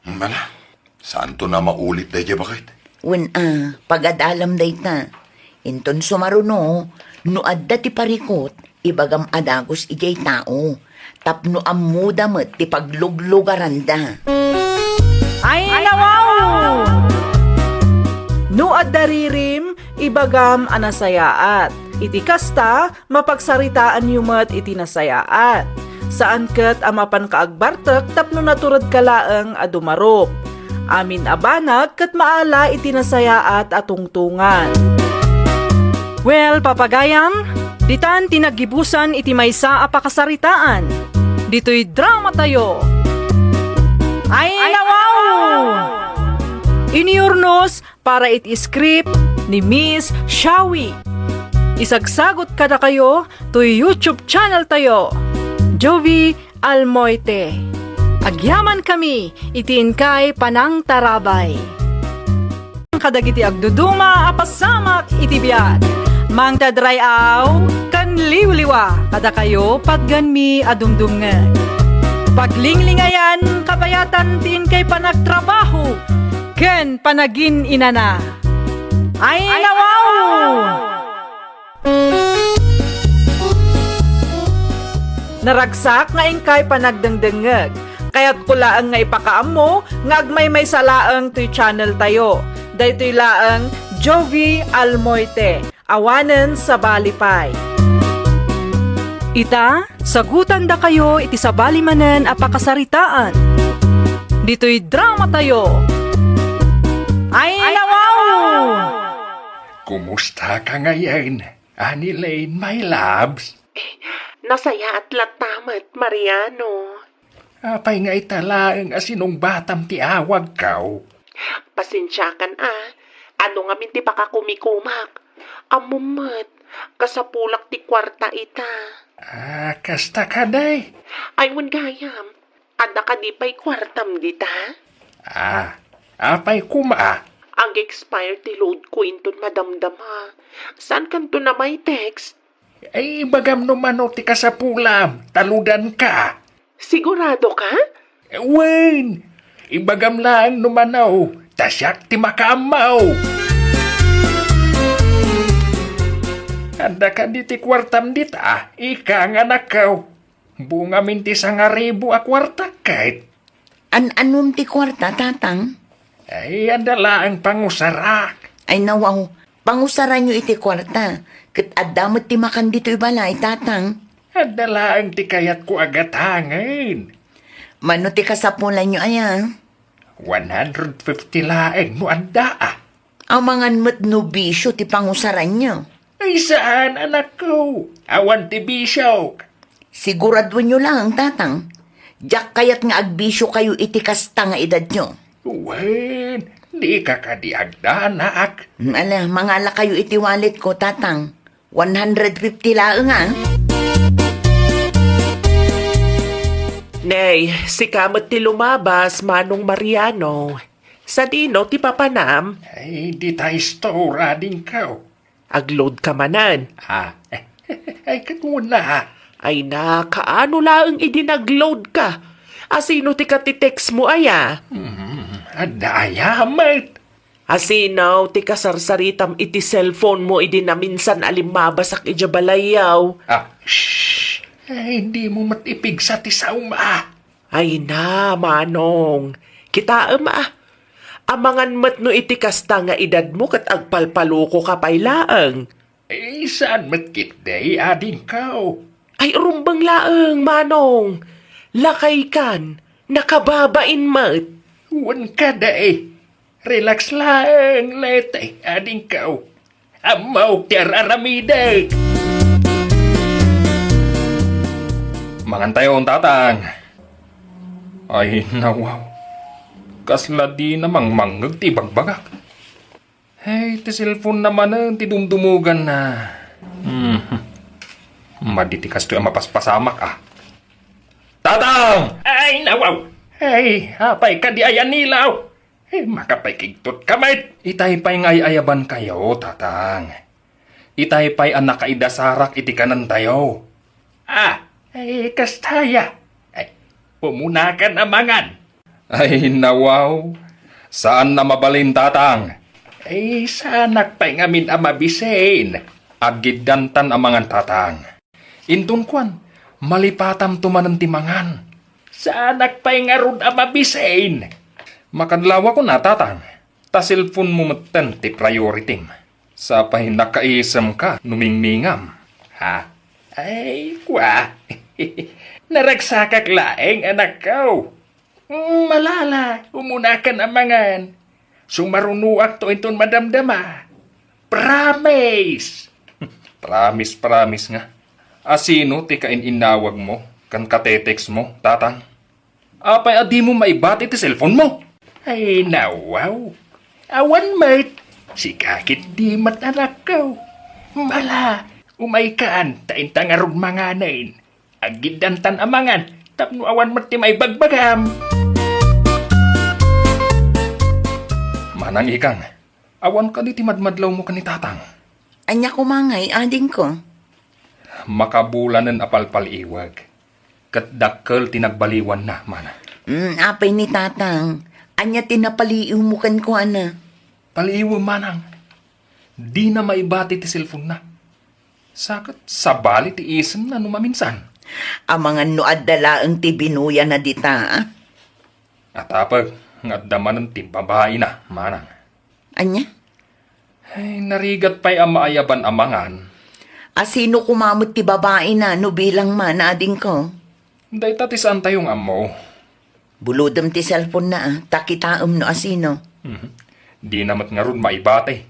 Bala, saanton a maulit daydiay, baket? Wen a, pagadalam dayta. Inton sumaruno, no adda ti parikut, ibagam a dagus idiay tao. Tapno ammoda met ti pagluglugaranda. Ay, nawaw! No adda ririm, ibagam a nasayaat. Iti kasta, mapagsaritaanyo met iti nasayaat. Saan ket a mapanka agbartek tapno naturedka laeng a dumarup. Amin a banag ket maala iti nasayaat a tungtungan. Well, papagayam, ditan ti naggibusan iti maysa a pakasaritaan. Ditoy dramatayo. Ay, nawaw! Iniurnos para iti script ni Miss Shawi. Isagsagot kadakayo toy YouTube channel tayo, Jovi Almoite. Agyamankami iti inkay panangtarabay. Kadagiti agduduma a pasamak iti biag, mangted ray-aw ken liwliwa kadakayo patgenmi a dumdumngeg. Paglinglingayan kabayatan ti inkay panagtrabaho ken panagin-inana. Ay, nawaw! Naragsak nga inkay panagdengdengngeg. Kayatko laeng nga ipakaammo nga agmaymaysa laeng toy channel tayo. Daytoy laeng Jovi Almoite. Awanen sabali pay. Ita, sagutandakayo iti sabali manen a pakasaritaan. Ditoy dramatayo. Ay, nawaw! Kumusta ka ngayen, Annie Lane, my loves? Nasayaat latta met, Mariano. Apay nga ita laeng a sinungbatam ti awagko? Pasensiakan a, adu ngamin ti pakakumikumak. Ammom met, kasapulak ti kuarta ita. Ah, kasta kadi? Ay, wen gayam. Adda kadi pay kuartam dita? Ah, apay koma? Ag-expire ti load ko inton madamdama. Saankanto a mai-text? Ay, ibagam no mano ti kasapulam, ta loadanka. Sigurado ka? Wen, ibagam laeng no mano, ta siak ti makaammo. Adda kadi ti kuartam dita, ika nga anakko? Buongamin ti sangaribu a kuarta ket. An-anom ti kuarta, Tatang? Ay, adda laeng pangusarak. Ay, nawaw. Pangusaranyo iti kuarta. Ket adda met ti makan ditoy balay, Tatang. Adda laeng ti kayatko a gatangen. Mano ti kasapulanyo aya? One hundred fifty laeng no adda, a. Amangan met no bisio ti pangusaranyo. Ay, saan, anakko. Awan ti bisio. Siguraduenyo laeng, Tatang. Diak kayat nga agbisiokayo iti kasta nga edadyo. Wen, dika kadi agdanak. Ala, mangalakayo iti walletko, Tatang. One hundred fifty laeng, a. Nay, sika met ti lumabas, Manong Mariano. Sadino ti papanam? Ay, dita store, adingko. Agload ka manen? Ah, ay, ket una. Ay, nakaano laeng idi nagload ka? Asino ti katitext mo aya? Hmm, adda aya met. Asino ti kasarsaritam iti cellphone mo idi naminsan a limmabasak idiay balayyo? Ah, shh! Ay, dimo met ipigsa ti saom, a. Ay na, Manong. Kitaem, a. Amangan met no iti kasta nga edadmo ket agpalpaloko ka pay laeng. Ay, saan met ketdi, adingko? Ay, rumbeng laeng, Manong. Lakaykan, nakababain met. Wen kadi. Relax laeng, Lete, adingko. Ammok ti ar-aramidek. Mangantayon, Tatang. Ay, nawaw. Kasla dina mangmangngeg ti ibagbagak. Hey, ti cellphone na manen ti dumdumuganna. Hmm. Madi ti kastoy a mapaspasamak, a. Tatang! Ay, nawaw! Ay, apay kadi a anilaw? Eh, makapikigtot ka met. Itay pay nga ay-ayabankayo, Tatang. Itay pay a nakaidasarak iti kanentayo. Ah, eh, kasta aya. Ay, umunakan a mangan. Ay, nawaw. Saan a mabalin, Tatang. Ay, saanak pay ngamin a mabisin. Aggiddantan a mangan, Tatang. Inton kuan, malipatamto manen ti mangan. Saanak pay ngarud a mabisin. Makadlawakon a, Tatang. Ta cellphone mo metten ti priority-m. Sapay nakaisemka no mingmingam. Ha? Ay, kua. Naragsakak laeng, anakko. Mm, malala, umunakan a mangan. Sumarunoakto inton madamdama. Promise! Promise, promise nga. Asino ti kain-innawagmo ken katetext mo, Tatang? Apay a dimo maibati ti cellphone mo? Ay, nawaw. Awan met. Sika ketdi met, anakko. Mala, umaykan, ta inta ngarud manganen. Aggiddantan a mangan, tapno awan met ti maibagbagam. Manang Ikang, awan kadi ti madmadlawmo ken ni Tatang? Ania koma ngay, adingko? Makabulanen a palpaliiweg. Ket dakkel ti nagbaliwanna, Manang. Mm, apay ni Tatang? Ania ti napaliiwmo kenkuana? Paliiwem, Manang. Dina maibati ti cellphone-na. Sa ket sabali ti isemna no maminsan. Amangan no adda laeng ti binuyana dita, a? Atapek nga adda manen ti babaina, Manang. Ania? Ay, narigat pay a maayaban a mangan. Asino koma met ti babaina no bilang man, adingko? Dayta ti saantayo nga ammo. Bulodem ti cellphone-na, a, ta kitaem no asino. Mhm. Dina met ngarud maibati.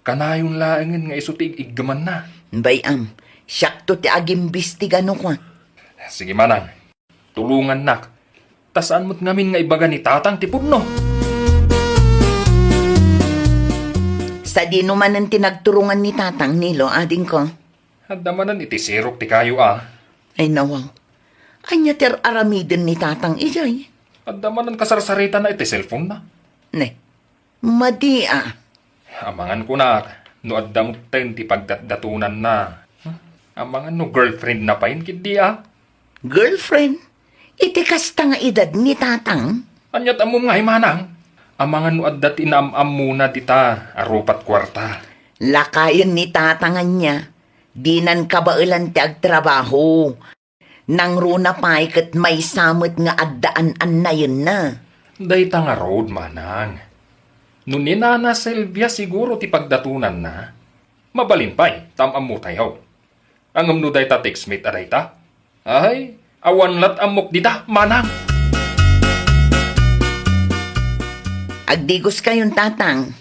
Kanayon laengen nga isu ti ig-iggamanna. Bay-am, siakto ti agimbestiga no kua. Sige, Manang. Tulongannak. Ta saan met ngamin nga ibaga ni Tatang ti pudno. Sadino manen ti nagturongan ni Tatang, Nilo, adingko? Adda manen iti sirok ti kayo, a. Ay, nawaw. Ania ti ar-aramiden ni Tatang idiay? Adda manen kasarsaritana iti cellphone-na. Ne. Madi, a. Amangan kunak, no adda metten ti pagdatdatonanna. Amangan no girlfriend-na pay ketdi, a. Girlfriend? Iti kasta nga edad ni Tatang? Ania ti ammom ngay, Manang? Amangan no adda ti naam-ammona dita a rupat kuarta. Lakayen ni Tatang ania. Dinan kabaelan ti agtrabaho. Nangruna pay ket maysa met nga adda an-annayenna. Dayta ngarud, manang. No ni Nana Silvia siguro ti pagdatonanna, mabalin pay, ta am-ammotayo. Ngem no dayta textmate a dayta? Ay, awan lat ammok dita, manang. Agdigoskayon, tatang.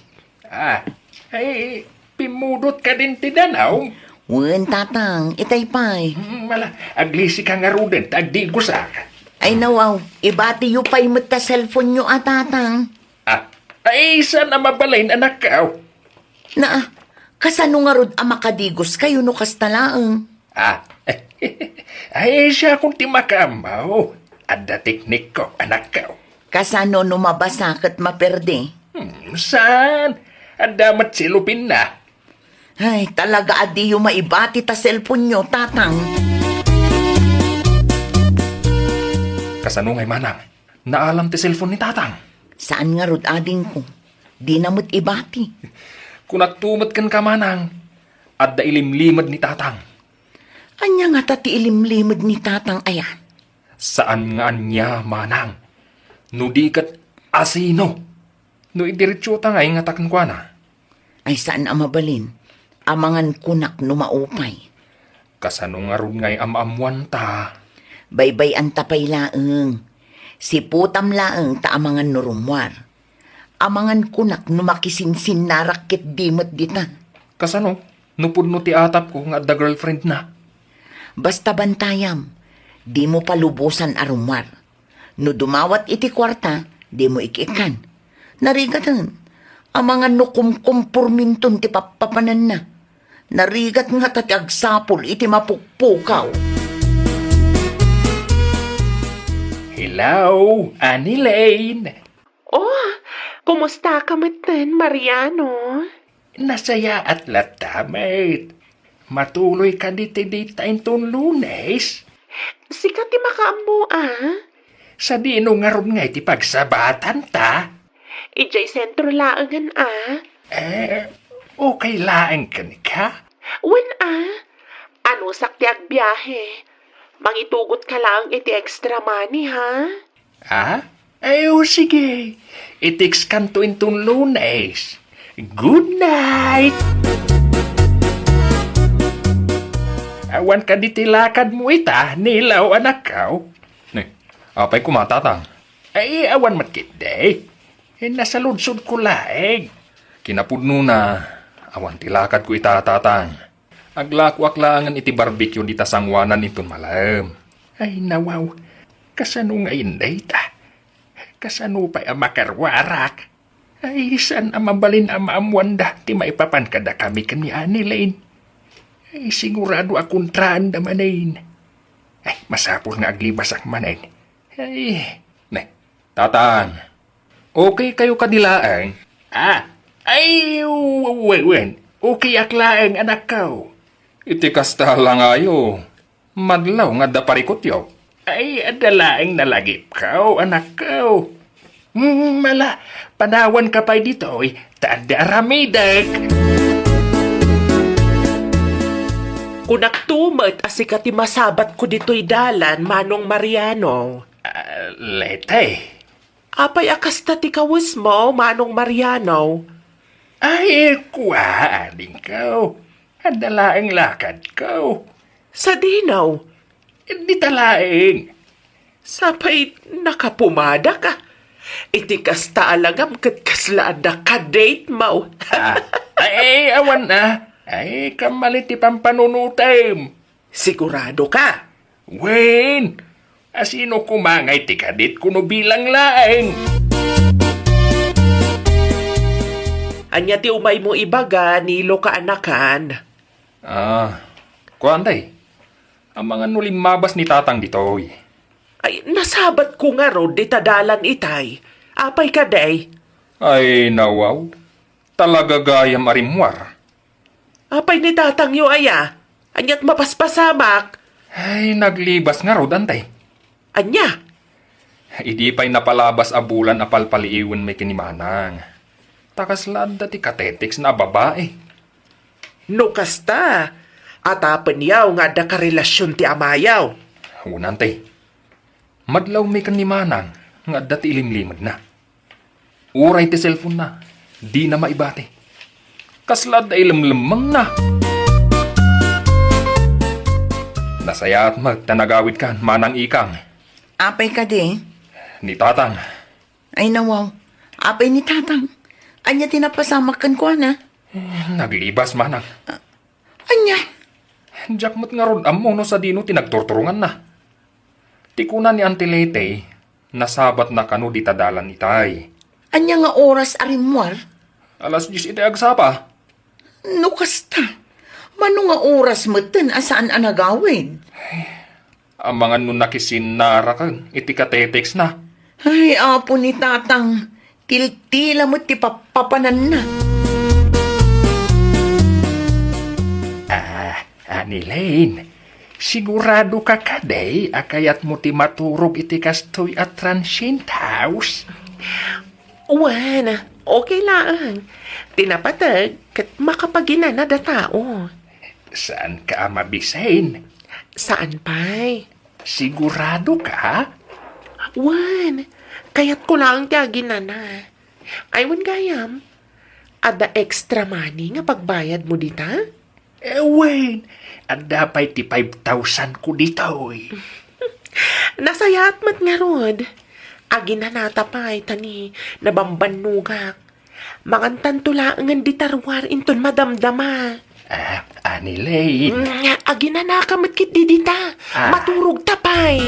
Ah, ay, pimmudot kadin ti danaw? Wen, tatang, itay pay. Mm, ala, aglisika ngaruden ta agdigosak. Ay, nawaw, ibatiyo pay met ta cellphone-yo a, tatang. Ah, ay, saan a mabalin, anakko? Naa, kasano ngarud a makadigoskayo no kasta laeng? Ah, ay, siakon ti makaammo. Adda teknikko, anakko. Kasano no mabasa ket maperdi? Hmm, saan? Adda met selopinna. Ay, talaga a diyo maibati ta cellphone-yo, tatang. Kasano ngay, manang? Naalam ti cellphone ni tatang? Saan ngarud, adingko? Dina met ibati. Kunakto met kenka, manang. Adda ilimlimed ni tatang. Ania ngata ti ilimlimed ni tatang aya? Saan nga ania, manang. No di ket asino? No idiretsota ngay ngata kenkuana. Ay, saan a mabalin. Amangan kunak no maupay. Kasano ngarud ngay a maammoanta? Baybay-anta pay laeng. Siputam laeng ta amangan no rummuar. Amangan kunak no makisinsinnarak ket di met dita. Kasano? No pudno ti atapko nga adda girlfriendna? Basta bantayam, dimo palubosan a rummuar. No dumawat iti kuarta, dimo ik-ikkan. Narigaten, amangan no kumkumporminton ti pappapananna. Narigat ngata ti agsapul iti mapukpukaw. Hello, Annie Lane. Oh, kumusta ka metten, Mariano? Nasayaat latta met. Matuloy kadi ti dita inton Lunes? Sika ti makaammo, a? Sadino ngarud ngay ti pagsabatanta? Idiay sentro laengen, a? Eh, okay laeng kenka? Wen, a. Anusak ti agbiahe. Mangitugot ka laeng iti extra money, ha? Ah? Ay, o, sige. I-text kanto inton Lunes. Good night! Awan kadi ti lakadmo ita, nilaw, anakko? Ne, apay koma, tatang? Ay, awan met ketdi. Eh, nasaludsodko laeng. Kinapudnona, awan ti lakadko ita, tatang. Aglakoak laengen iti barbecue dita sangoanan inton malem. Ay, nawaw. Kasano ngay dayta? Kasano pay a makaruarak? Ay, saan a mabalin a maammoanda ti maipapan kadakami ken ni Annie Lane? Ay, sigurado a kontraanda manen. Ay, masapul nga aglibasak manen. Ay, ne, tatang, okay kayo kadi laeng? Ah, ay, wen, wen. Okay ak laeng, anakko. Iti kasta la ngayo, madlaw nga adda parikutyo. Ay, adda laeng nalagipko, anakko. Hmm, ala, panawanka pay ditoy, ta adda aramidek. Kunakto met a sika ti masabatko ditoy dalan, Manong Mariano. Ah, Lete. Apay a kasta ti kawesmo, Manong Mariano? Ay, kua, adingko. Adda laeng lakadko. Sadino? Dita laeng. Sapay nakapumadak, a. Iti kasta a langam ket kasla adda ka-date mo. Ah, ay, awan, a. Ay, kamali ti pampanunotem. Sigurado ka? Wen, asino koma ngay ti ka-date-ko no bilang laeng? Ania ti umaymo ibaga, Nilo, kaanakan? Ah, kuan, tay. Amangan no limmabas ni tatang ditoy. Ay, nasabatko ngarud dita dalan itay. Apay kadi? Ay, nawaw. Talaga gayam a rimmuar. Apay ni tatangyo aya? Aniat mapaspasamak? Ay, naglibas ngarud, antay. Ania? Idi pay napalabas a bulan a palpaliiwen mi ken ni Manang. Ta kasla adda ti kateteksna a babai. No kasta, atapenyaw nga adda karelasion ti amayaw. Wen, Ante. Madlawmi ken ni Manang nga adda ti ilimlimedna. Uray ti cellphone-na, dina maibati. Kasla adda ilemlemmengna. Nasayaat met ta nagawidkan, Manang Ikang. Apay kadi? Ni Tatang. Ay, nawaw. Apay ni Tatang? Ania ti napasamak kenkuana? Eh, naglibas, Manang. Ania? Diak met ngarud ammo no sadino ti nagturturonganna. Ti kuna ni Auntie Leyte, nasabatna kano dita dalan itay. Ania nga oras a rimmuar? Alas dies iti agsapa. No kasta, mano nga oras metten a saan a nagawid? Amangan no nakisinnaraken iti kateteksna. Ay, apo ni Tatang, tiltila met ti pappapananna. Ah, Annie Lane, sigurado ka kadi a kayatmo ti maturog iti kastoy a transient house? Wen, okay laeng. Ti napateg ket makapaginanad a tao. Saan ka a mabisin? Saan pay? Sigurado ka? Wen, kayatko laeng ti aginana. Ay, wen gayam, adda extra money nga pagbayadmo dita? Eh, wen, adda pay ti five thousand ko ditoy. Nasayaat met ngarud. Aginanata pay ta ni nabambannogak. Mangantanto laengen dita ruar inton madamdama. Ah, Annie Lane. Mm, aginanaka met ketdi dita. Ah. Maturogta pay.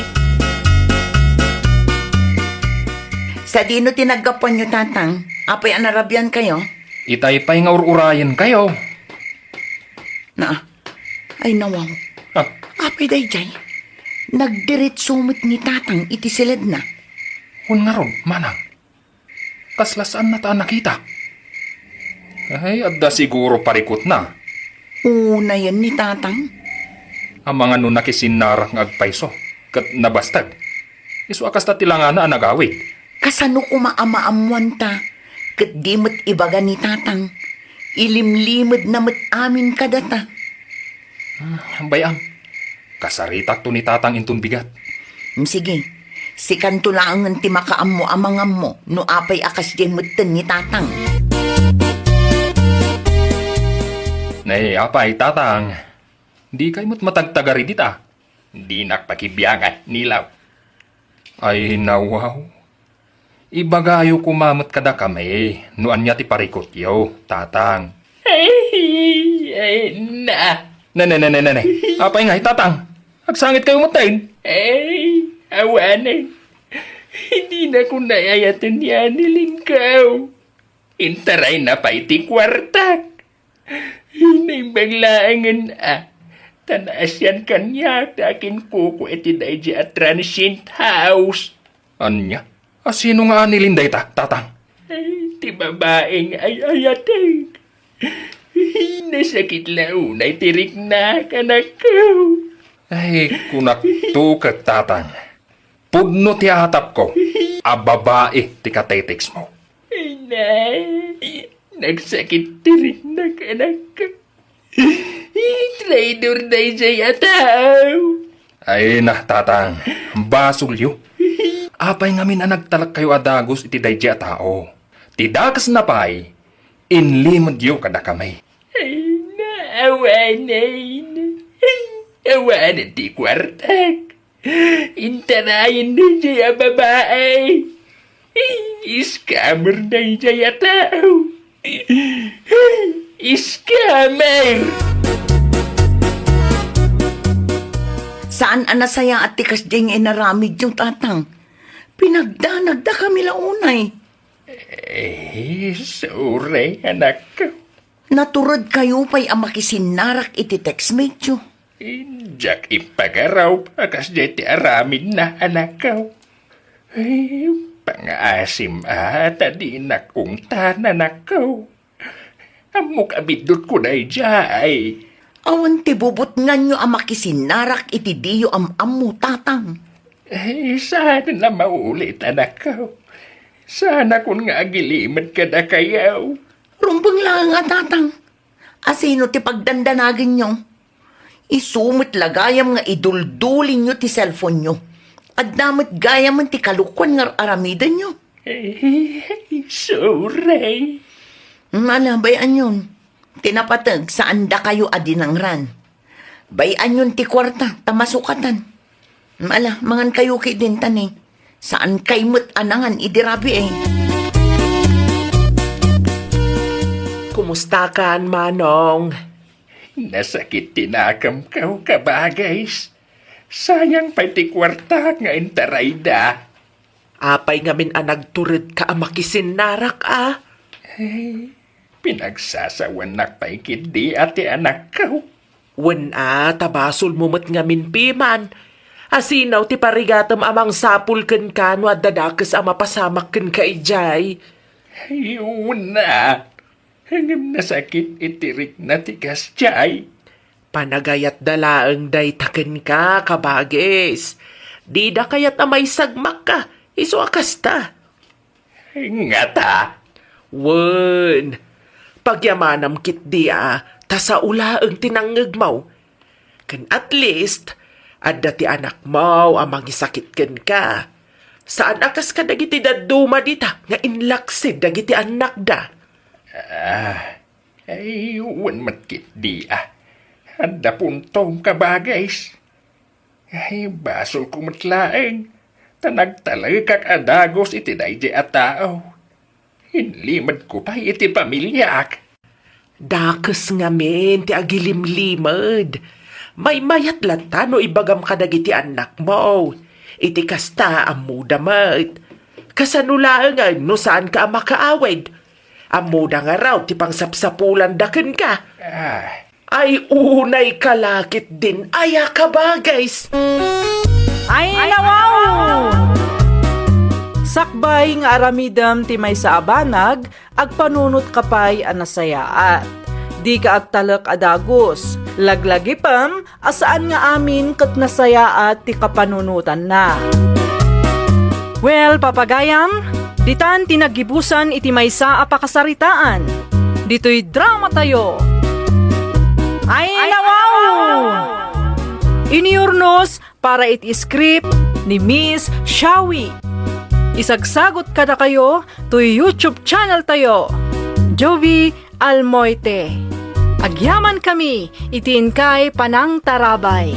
Sadino ti naggapuanyo, Tatang? Apay a narabiankayo? Itay pay nga ur-urayenkayo. Na, ay nawaw. Ah. Apay daydiay? Nagdiretso met ni Tatang iti siledna. Wen ngarud, Manang. Kasla saannata a nakita. Ay, adda siguro parikutna. Unayen ni Tatang. Amangan no nakisinnarak nga agpayso, ket nabastag. Isu a kasta ti langana a nagawid. Kasano koma a maammoanta, ket di met ibaga ni Tatang. Ilimlimedna met amin kadata. Hmm, bay-am. Kasaritakto ni Tatang inton bigat. Mm, sige. Sikanto laengen ti makaammo a mangammo no apay a kasdiay metten ni Tatang. Nay, apay, Tatang? Dikay met matagtagari dita. Dinak pakibiangan, Nilaw. Ay, nawaw. Ibagayo koma met kadakami no ania ti parikutyo, Tatang. Ay, ay, na. Ne, ne, ne, ne, ne, ne. Apay ngay, Tatang? Agsangitkayo metten? Ay, awanen. Dinakon ay-ayaten ni Anilingkaw. Intarayna pay ti kuartak. Naimbag laengen a, ta naasian kaniak ti akinkukua iti daydiay a transient house. Ania? A sino nga Anilin dayta, Tatang? Ay, ti babai nga ay-ayatek. Nasakit la unay ti riknak, anakko. Ay, kunakto ket, Tatang. Pudno ti atapko a babai ti kateteksmo. Ay, nay, nagsakit ti riknak, anakko. Traidor daydiay a tao. Ay na, Tatang, basolyo. Apay ngamin a nagtalekkayo a dagus iti daydiay a tao? Ti dakesna pay, inlimedyo kadakami. Ay, naawanen. Awanen ti kuartak. Intarayen daydiay a babai. Scammer daydiay a tao. Scammer! Saan a nasayaat ti kasdiay nga inaramidyo, Tatang. Pinagdanagdakami la unay. Eh, sorry, anakko. Naturedkayo pay a makisinnarak iti textmate-yo. Diak impagarop a kasdiay ti aramidna, anakko. Eh, pangaasim a ta dinak ungtan, anakko. Ammok a biddutko daydiay. Awan ti bubutnganyo a makisinnarak iti diyo am-ammo, Tatang. Eh, saan a maulit, anakko. Saanakon nga agilimed kadakayo. Rumbeng laeng a, Tatang. A sino ti pagdandanagenyo? Isu met la gayam nga iduldulinyo ti cellphone-yo. Adda met gayamen ti kalokuan nga ar-aramidenyo. Eh, sorry. Ala, bay-anyon. Ti napateg, saandakayo a dinangran. Bay-anyon ti kuarta, ta masukatan. Ala, mangankayo ketdin ta ni. Saankay met a nangan idi rabii. Kumustakan, Manong? Nasakit ti nakemko, kabagis. Sayang pay ti kuartak nga intarayda. Apay ngamin a nagturedka a makisinnarak a? Eh, pinagsasawanak pay ketdi a ti anakko. Wen a, ta basolmo met ngamin piman. Asino ti parigatem a mangsapul kenka no adda dakes a mapasamak kenka idiay? Ay, wen a. Ngem nasakit iti rikna ti kasdiay. Panagayatda laeng dayta kenka, kabagis. Dida kayat a maisagmakka, isu a kasta. Ngata? Wen, pagyamanam ketdi a, ta sao laeng ti nangngegmo. Ken at least, adda ti anakmo a mangisakit kenka. Saan a kas kadagiti dadduma dita nga inlaksid dagiti annakda. Ah, ay, wen met ketdi a. Adda puntom, kabagis. Ay, basolko met laeng, ta nagtalekak a dagus iti daydiay a tao. Inlimedko pay iti pamiliak. Dakes ngamin ti agilimlimed. Maymayat latta no ibagam kadagiti annakmo. Iti kasta, ammoda met. Kasano laengen no saanka a makaawid? Ammoda ngarud ti pangsapsapulanda kenka. Ah. Ay, unayka la ketdin aya, kabagis. Ay, nawaw! Sakbay nga aramidem ti maysa a banag, agpanunotka pay a nasayaat. Dika agtalek a dagus. Laglagipem a saan nga amin ket nasayaat ti kapanunotanna. Well, papagayam, ditan ti naggibusan iti maysa a pakasaritaan. Ditoy dramatayo. Ay, nawaw! Inurnos para iti script ni Miss Shawi. Isagsagot kadakayo toy YouTube channel tayo, Jovi Almoite. Agyamankami iti inkay panangtarabay.